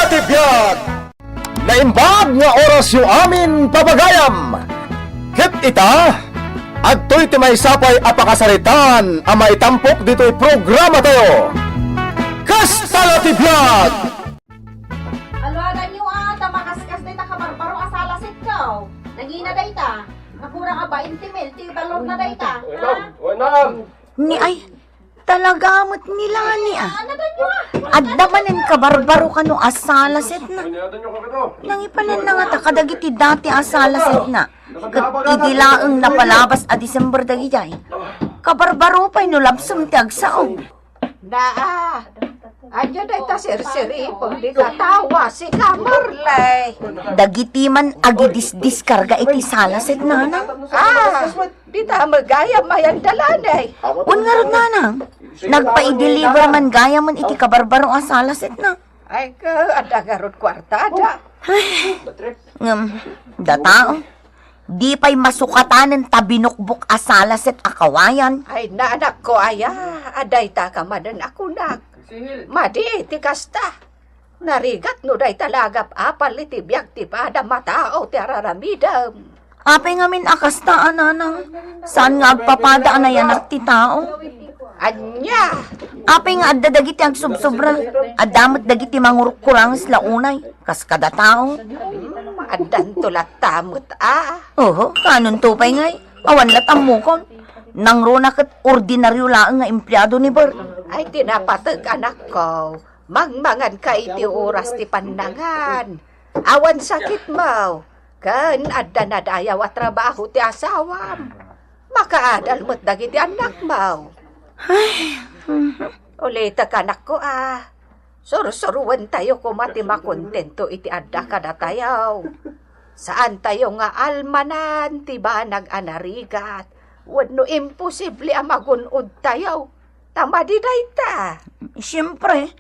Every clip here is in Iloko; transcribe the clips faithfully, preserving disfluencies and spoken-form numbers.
Ti biag! Naimbag nga orasyo amin pagayam! Ket ita, adtoy ti maysa pay a pakasaritaan a maitampok ditoy programatayo. Kasta la ti biag! Aluadanyo a, ta makaskas dayta kabarbaro a salasetko. Nangina dayta. Nakurang a bainte mil ti balor na dayta. Ha? Ni ay, talaga met ni Lani, ah. Adda manen kabarbaro kano a salasetna. Nangipanan na ngata kadagiti dati a salasetna. Ket idi laeng napalabas a December dagijay, kabarbaro pay no labsem ti agsao. Naa, ania dayta sirsiripon dita tawa, sika, Marley? Dagiti man agidisdiskarga iti salaset, nanang. Ah, dita met gayam ayan da, Lani. Wen ngarud, nanang, nagpa-i-deliver man gayamen iti kabarbaro a salasetna. Ay, ka, adda ngarud kuartada. Ay, ngem, datao. Di pay masukatanen ta binukbok a salaset a kawayan. Ay, na, anakko, aya, adda dayta ka manen a kunak. Madi ti kasta. Narigat no dayta la agap-apal iti biag ti padam a tao ti araramidem. Apay ngamin a kasta a, nanang? Saan nga agpapada a nayanak ti tao? Ania? Apay nga adda dagiti agsubsobra? Adda met dagiti mangurkuranges la unay, kas kada tao. Hmm, addanto latta met a. Oho, kanonto pay ngay? Awan la tammukon. Nangruna ket ordinaryo laeng nga empleado ni Bert. Ay, ti napateg, anakko. Mangmanganka iti oras ti pannangan. Awan sakitmo. Ken adda nadayaw a trabaho ti asawam. Makaadal met dagiti annakmo. Ay, mhm. Ulitek, anakko, a. Sursuruentayo koma ti makontento iti adda kadatayo. Saantayo nga almanan ti banag a narigat wenno imposible a magun-odtayo. Ta madi dayta. Siempre,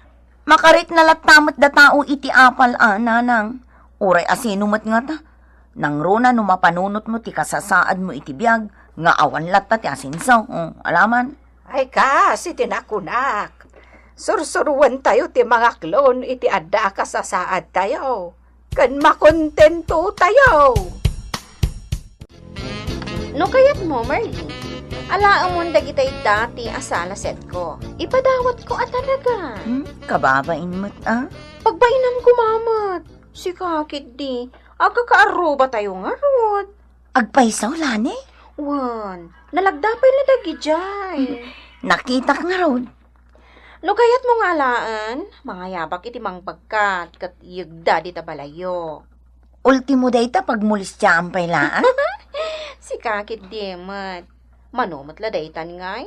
makarikna latta met da tao iti apal a, nanang. Uray asino met ngata. Nangruna no mapanunotmo ti kasasaadmo iti biag nga awan latta ti asenso. O, alaman. Ay, kas iti nakunak. Sursuruentayo ti mangaklon iti adda a kasasaadtayo. Ken makontentotayo. No kayatmo, Marley, alaemon dagitay dati a salasetko. Ipadawatko a talaga. Hmm? Kababain met, a? Pagbainam koma met. Sika ketdi, agkakaarrubatayo ngarud. Agpayso, Lani? Wen, nalagda pay la dagijay. Nakitak ngarud. No kayatmo nga alaen, mangayabak iti mangbagkat ket yegda dita balayyo. Ultimo dayta, pagmolestiaan pay laeng. Sika ketdi met. Mano met la daytan ngay?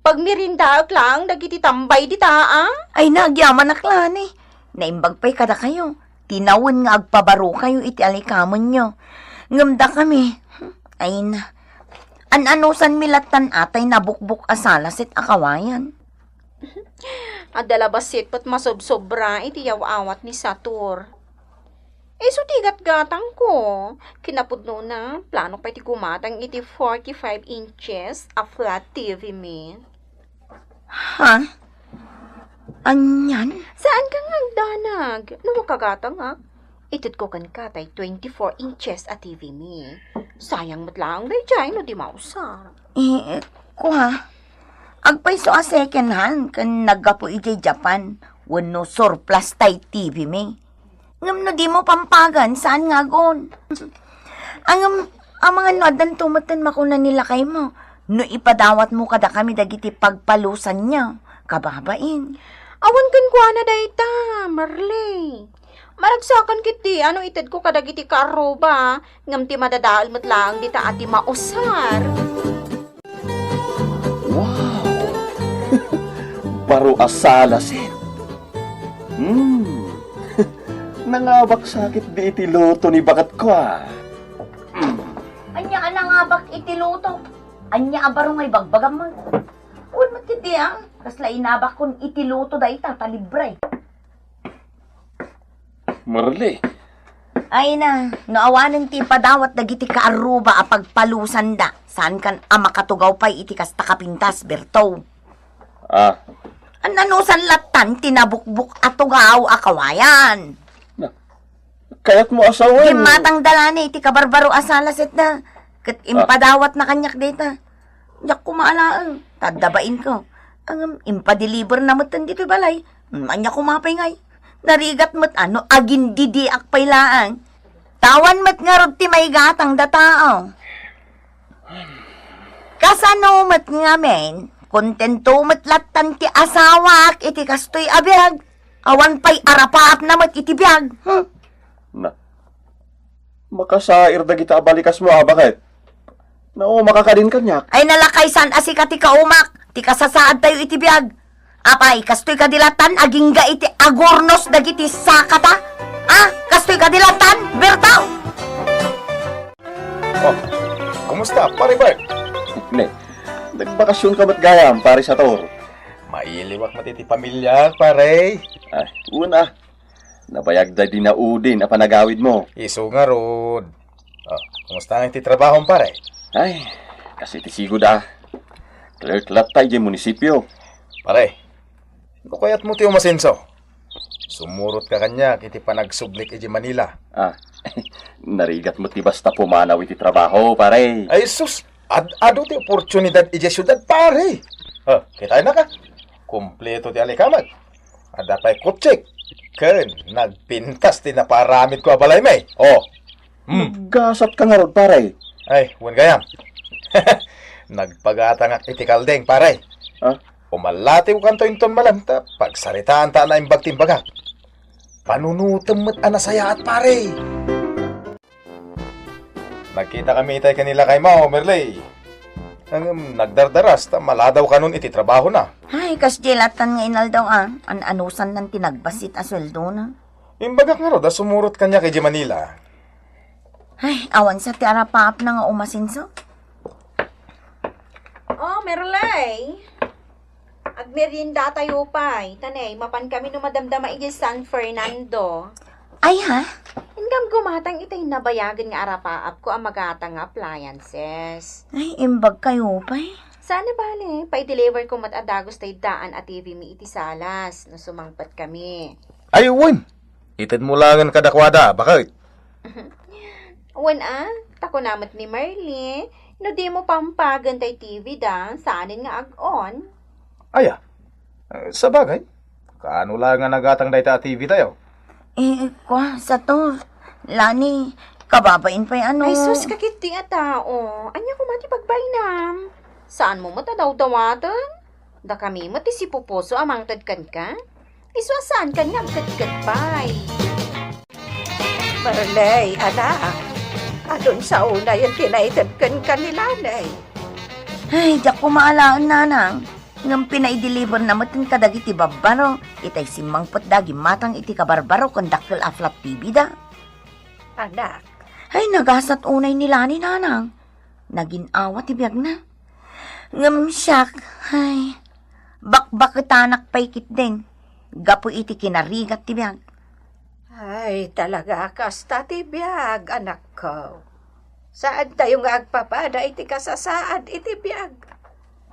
Pagmeriendaek laeng dagiti tambay dita, a? Ay, nagyamanak, Lani. Naimbag pay kadakayo. Tinawen nga agpabarokayo iti alikamenyo. Ngem dakami, ay na. An-anusanmi lattan a tay nabukbok a salaset a kawayan. Adda la bassit ket masobsobra iti yaw-awat ni Satur. Isu ti gatgatangko. Kinapudnona, planok pay ti gumatang iti forty-five inches a flat T V mi. Ha? Anian? Saan ka nga agdanag? No makagatangak, itedko kenka tay twenty-four inches a T V mi. Sayang met laeng daydiay no di mausar. Eh, kua, agpayso a second hand ken naggapu idiay Japan wenno surplus tay T V mi. Ngem no dimo pampagan, saan nga agun? Ngem, amangan no addanto metten makuna ni lakaymo, no ipadawatmo kadakami dagiti pagpalusanyo, kababain. Awan kenkuana dayta, Marley. Maragsakan ketdi a no itedko kadagiti kaarruba, ngem ti madadael met laeng dita a di mausar. Wow! Baro a salaset. Hmm. Nangabak sa ketdi iti loto ni baketko, a. Hmm. Ania a nangabak iti loto? Ania a baro nga ibagbagam? Wen met ketdi, a. Kasla inabakkon iti loto dayta ta libre. Marley. Ay na, no awanen ti ipadawat dagiti kaarruba a pagpalusanda, saankan a makatugaw pay iti kasta kapintas, Berto. Ah. An-anusan lattan ti nabukbok a tugaw a kawayan? Kayatmo a sawen. Gimmatangda la ni iti kabarbaro a sala, sir, da. Ket impadawatna kaniak dayta. Diak koma alaen. Ta adda bainko. Ngem impadeliberna metten ditoy balay. Ania koma pay ngay? Narigat met a no agindidiak pay laeng. Awan met ngarud ti maigatangda tao. Kasano met ngamin, kontento met lattan ti asawak iti kastoy a biag? Awan pay arapaapna met iti biag. Hmm. Na, makasair dagita a balikasmo a, baket? Naumak ka kadin kaniak. Ay, nalakaysan a sika ti kaumak, ti kasasaadtayo iti biag. Apay, kastoy kadi lattan agingga iti agurnos dagiti sakata? Ha? Kastoy kadi lattan, Berto? Oh, kumusta, Pare Bert? Ne, nagbakasyon ka met gayam, Pare Sator? Mailiwak met iti pamiliak, pare. Ay, una, nabayagda di naudin a panagawidmo. Isu ngarud. Oh, kumusta nga iti trabahom, pare? Ay, kas iti sigud a. Clerk latta idiay munisipio. Pare, no kayatmo ti umasenso, sumurotka kaniak iti panagsublik idiay Manila. Ah, narigat met ti basta pumanaw iti trabaho, pare. Ay, sus! Ad-adu ti oportunidad idiay siudad, pare. Oh, kitaennak a. Kompleto ti alikamak. Adda pay kotsek. Ken nagpintas ti napaaramidko a balaymi. Oh. Hmm. Naggasatka ngarud, pare. Ay, wen gayam. Nagpagatangak iti kaldeng, pare. Ha? Umalatiwkanto inton malem ta pagsaritaanta a naimbag ti imbagak. Panunotem met a nasayaat, pare. Nagkitakami itay ken ni lakaymo, Merley. Ngem nagdardaras ta maladaw kanon iti trabahona. Ay, kasdiay lattan nga inaldaw a, an-anusannan ti nagbassit a sueldona. Imbagak ngarud a sumurot kaniak idiay Manila. Ay, awan sa ti arapaapna nga umasenso. Oh, Merley. Agmeriendatayo pay, ta ne, mapankami no madamdama idiay San Fernando. Ay, ha? Inggam gumatang itay nabayagen nga arapaapko a magatang nga appliances. Ay, imbag kayo pay. Sana bale, paideliverko met a dagus tay daan a T V mi iti salas, no sumangpetkami. Ay, wen! Itedmo laengen kadakuada, baket? Wen a, ta kuna met ni Merly, no dimo pampagen tay T V da, saanen nga ag-on. Aya, eh, sabagay, kaano laeng a nagatang dayta a T V tayo? Eh, kua, Sator, Lani, kababain pay ano. Ay, sus, kakit ti a tao. Ania koma ti pagbainam? Saanmo met a dawdawaten? Dakami met ti sipupuso a mangted kenka? Isu a saankan nga agkedked pay. Merley, anak, adun sa unayen ti naited kenka ni Laney. Ay, diak koma alaen, nanang. Ngem pinaideliverna met kadagiti babbaro, itay simmangpetda a gimmatang iti kabarbaro ken dakkel a flat T V da. Anak. Ay, nagasat unay ni Lani, nanang. Nagin-awa ti biagna. Ngem siak, ay, bakbaketanak pay ketdin, gapu iti kinarigat ti biag. Ay, talaga, kasta ti biag, anakko. Saantayo nga agpapada iti kasasaad iti biag.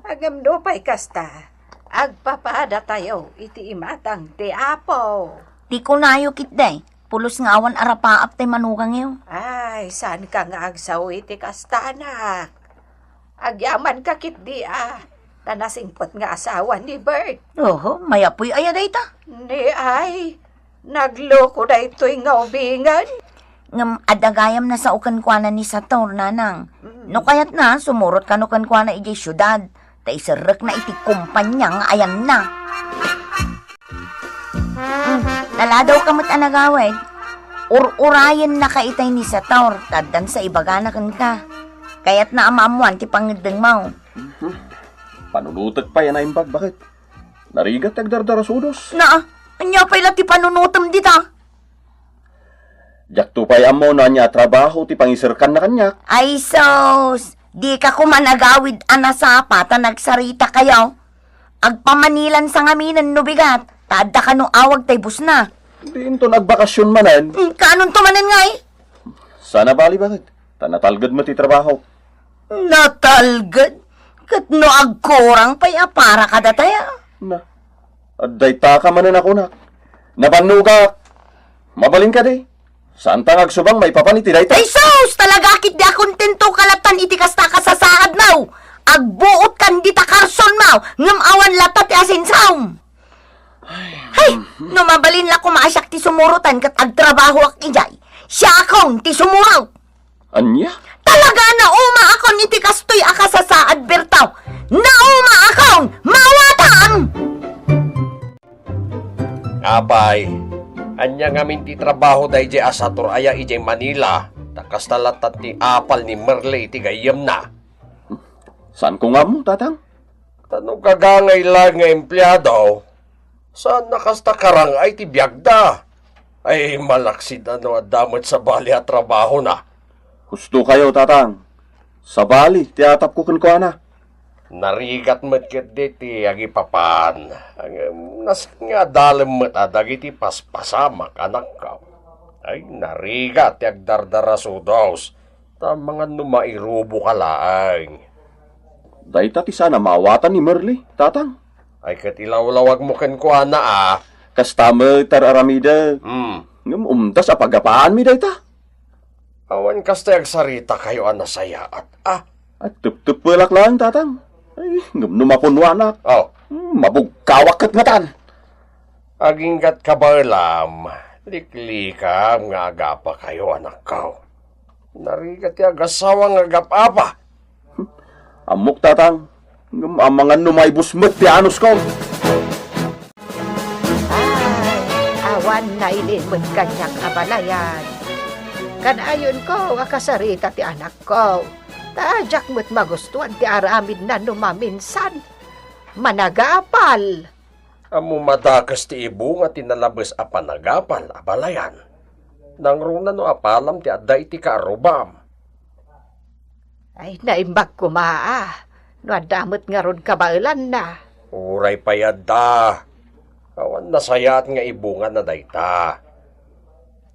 Ngem nupay kasta, agpapadatayo iti imatang ti Apo. Ti kunayo ketdi, pulos nga awan arapaap tay manugangyo. Ay, saanka nga agsao iti kasta, anak. Agyamanka ketdi a, ta nasingpet nga asawa ni Bert. Oho, mayapoy aya dayta? Ni ay, nagloko daytoy nga ubingen. Ngem adda gayam nasao kenkuana ni Sator, nanang. Mm. No kayatna, sumurot kano kenkuana idiay siudad, ta iserrekna iti kompania nga ayanna. Mm, naladawka met a nagawid. Ur-urayennaka itay ni Sator, ta addan sa ibagana kenka. Kayatna a maammoan ti pangngeddengmo. Mhm. Panunotek pay a naimbag, baket? Narigat ti agdardarasudos. Na, ania pay la ti panunotem dita? Diakto pay ammo no ania a trabaho ti pangiserkanna kaniak. Ay sus, dika koma nagawid a nasapa ta nagsaritakayo. Agpamanilan sa ngaminen no bigat, ta adda kano awag tay busna. Diinton agbakasyon manen. Hmm, kaanonto manen ngay? Sana bali, baket? Ta natalged met ti trabaho. Natalged? Ket no agkurang pay a para kadatayo? Na, adda itaka manen a kunak. Nabannogak. Mabalin kadi? Saanta nga agsubang maipapan iti dayta? Ay sus! Talaga ketdi a kontento ka latta iti kasta a kasasaadmo. Agbuot kan dita karson mo, ngem awan latta ti asensom. Hay! No mabalin la koma a siak ti sumurotan ket agtrabahoak idiay, siakon ti sumurot. Ania? Talaga, nauma akon iti kastoy a kasasaad, Berto. Nauma akon! Mawatam! Apay, ania ngamin ti trabaho daydiay a satur aya idiay Manila, ta kasta latta ti apal ni Merle iti gayyemna? Saanko nga ammo, Tatang. Ta no kagangay laeng nga empleado, saan a kasta karang-ay ti biagda. Ay, malaksid a no adda met sabali a trabahona. Husto kayo, Tatang. Sabali ti atapko kenkuana. Narigat met ketdi ti agipapan. Ngem nasken nga adalem met a dagiti paspasamak, anakko. Ay, narigat ti agdardarasudos. Ta mangan no mairuboka laeng. Dayta ti saan a maawatan ni Merle, Tatang. Ay, ket ilawlawagmo kenkuana a. Kasta met, ar-aramidek. Hmm. Ngem umdas a pagapaanmi dayta. Awan kasta agsarita kayo a nasayaat, a. Agteptepelak laeng, Tatang. Ay, ngem no mapunnoanak. Oh. Hmm, mabugkawak ket ngatan. Aginggat kabaelam, liklikam nga agapa kayo, anakko. Narigat ti agasawa nga agap-apa. Ammok, Tatang, ngem amangan no maibus met ti anusko. Ay, awan nailimed kaniak a balayan. Kan-ayonko a kasarita ti anakko. Ta diak met magustuan ti aramidna no maminsan. Managapal. Ammom a dakes ti ibunga ti nalabes a panagapal a balayan. Nangruna no apalam ti adda iti kaarrubam. Ay, naimbag koma a, no adda met ngarud kabaelanna. Uray pay adda. Awan nasayaat nga ibungana dayta.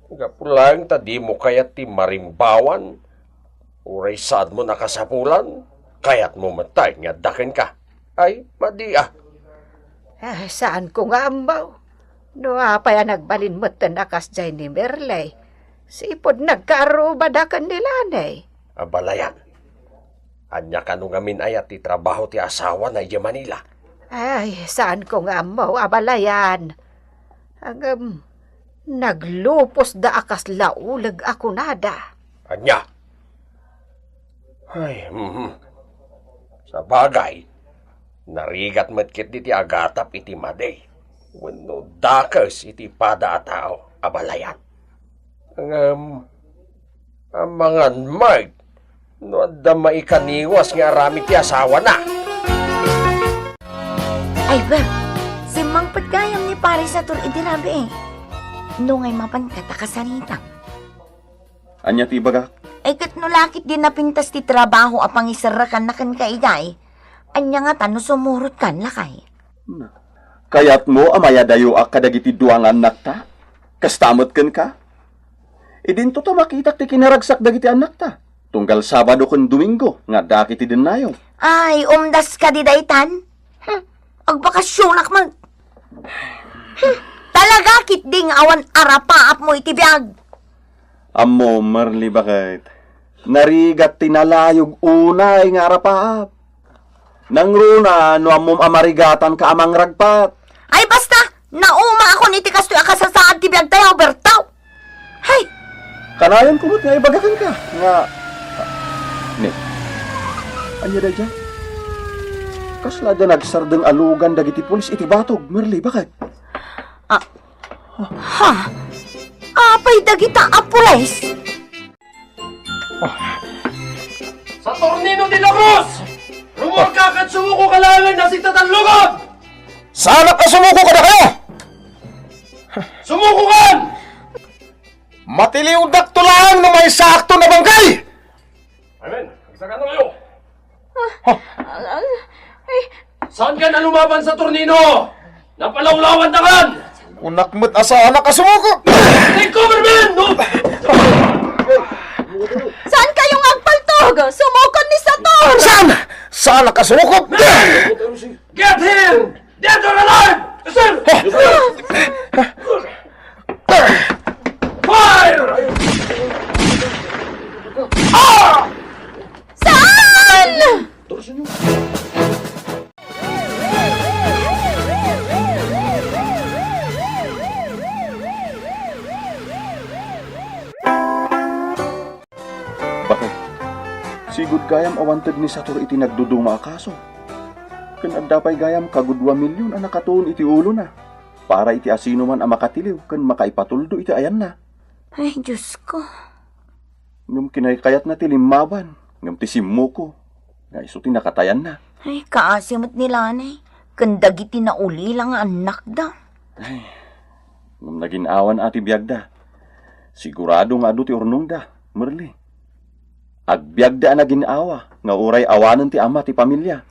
Gapu laeng ta dimo kayat ti marimbawan. Uray saanmo a kasapulan, kayatmo met nga adda kenka. Ay, madi a. Ah, saanko nga ammo. No apay a nagbalin metten a kasdiay ni Merle, sipud nagkaarrubada ken ni Lani. A balayan. Ania kano ngamin aya ti trabaho ti asawana idiay Manila? Ay, saanko nga ammo a balayan. Ngem, naglupos da a kasla uleg a kunada. Ania? Ay, mhm. Sabagay, narigat met ketdi ti agatap iti madi wenno dakes iti pada a tao a balayan. Ngem, amangan met no adda maikaniwas nga aramid ti asawana. Ay, Bert, simmangpet gayam ni Pare Satur idi rabii. No ngay mapanka ta kasaritam. Ania ti ibagak? Ay, ket no la ketdi napintas ti trabaho a pangiserrekanna kenka idiay, ania ngata no sumurotkan, lakay? Na, kayatmo a mayadayoak kadagiti dua nga annakta? Kasta met kenka? Idinto ta makitak ti kinaragsak dagiti annakta. Tunggal Sabado ken Domingo nga addaak iti dennayo. Ay, umdas kadi daytan? Hmm, agbakasionak met. Hmm, talaga ketdi nga awan arapaapmo iti biag. Ammo, Merle, baket. Narigat ti nalayog unay nga arapaap. Nangruna no ammom a marigatanka a mangragpat. Ay, basta! Naumaakon iti kastoy a kasasaad ti biagtayo, Berto! Hay! Kanayonko met nga ibaga kenka nga, ni, ania daydiay? Kasla adda nagsardeng a lugan dagiti pulis iti batog, Merle, baket? Ah, ha? Apay dagita a pulis? Saturnino de la Cruz! Rumorka ket sumukoka laengen a sitatallogon! Saanak a sumuko kadakayo! Sumukokan! Matiliwdakto laeng no maysaakto a bangkay! Amen. Agsakano kayo? Ah, ah, eh. Saankan a lumaban, Saturnino? Napalawlawantakan! Kunak met a saanak a sumuko! Take cover, men! No! Saan kayong agpaltog? Sumukon ni Sator! Saan? Saanak a sumuko! Get him! Dead or alive! Sir! Yes, sir! Yes, sir! Yes, sir! Fire! Baket, sigud gayam a wanted ni Sator iti nagduduma a kaso. Ken adda pay gayam kagudua milyon a nakatuon iti ulona para iti asinoman a makatiliw ken makaipatuldo iti ayanna. Ay, Diyos ko. Ngem kinaykayatna ti limmaban, ngem ti simmuko nga isu ti nakatayanna. Ay, kaasi met ni Lanay ken dagiti naulila nga annakda. Ay, ngem nagin-awan a ti biagda. Sigurado nga adu ti urnongda, Merly. Agbiagda a nagin-awa nga uray awanen ti ama ti pamilia.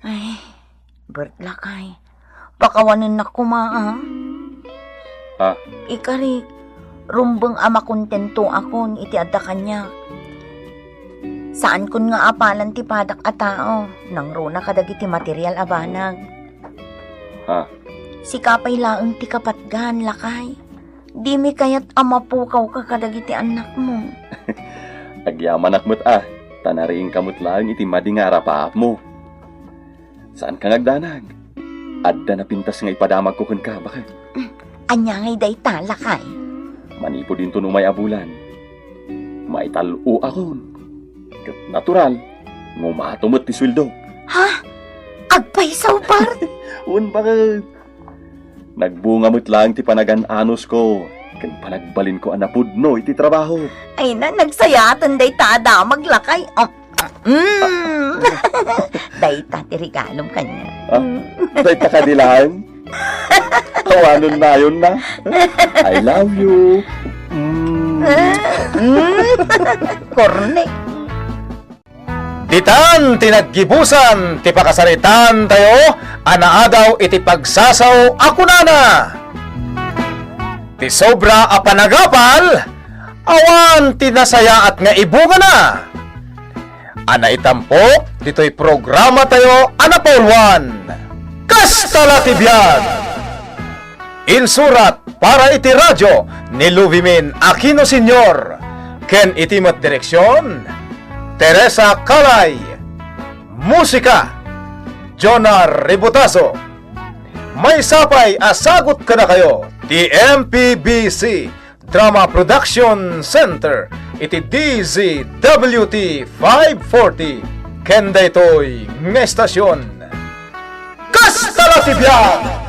Ay, Bert, lakay, pakawanennak koma, a. Ha? Ikarik, rumbeng a makontentoakon iti adda kaniak. Saankon nga apalan ti padak a tao, nangruna kadagiti material a banag. Ha? Sika pay laeng ti kapatgan, lakay. Dimi kayat a mapukawka kadagiti annakmo. Agyamanak met a, ta nariingka met laeng iti madi nga arapaapmo. Saanka nga agdanag. Adda napintas nga ipadamagko kenka, baket. Ania ngay dayta, lakay? Manipud inton umay a bulan, maital-oakon. Ket natural, nga umato met ti sueldo. Ha? Agpayso, Bert? Wen, baket. Nagbunga met laeng ti panagan-anusko ken panagbalinko a napudno iti trabaho. Ay na, nagsayaaten dayta a damag, lakay. Um, mm. Dayta ti regalom kaniak. Ah, mm. Dayta kadi laeng? Awanen nayon na. I love you. Mm. Mm. Kornek. Ditan ti naggibusan ti pakasaritaan tayo a naadaw iti pagsasao a kunana, ti sobra a panagapal, awan ti nasayaat nga ibungana. A naitampok ditoy programa tayo a napauluan, Kasta la ti biag! Insurat para iti radio ni Luvimin Aquino Senior, ken iti met direksion, Teresa Calay. Musika, Jonah Ributazo. Maysa pay a sagut kadakayo ti M P B C Drama Production Center iti D Z W T five forty, ken daytoy nga estasion. Kasta la ti biag!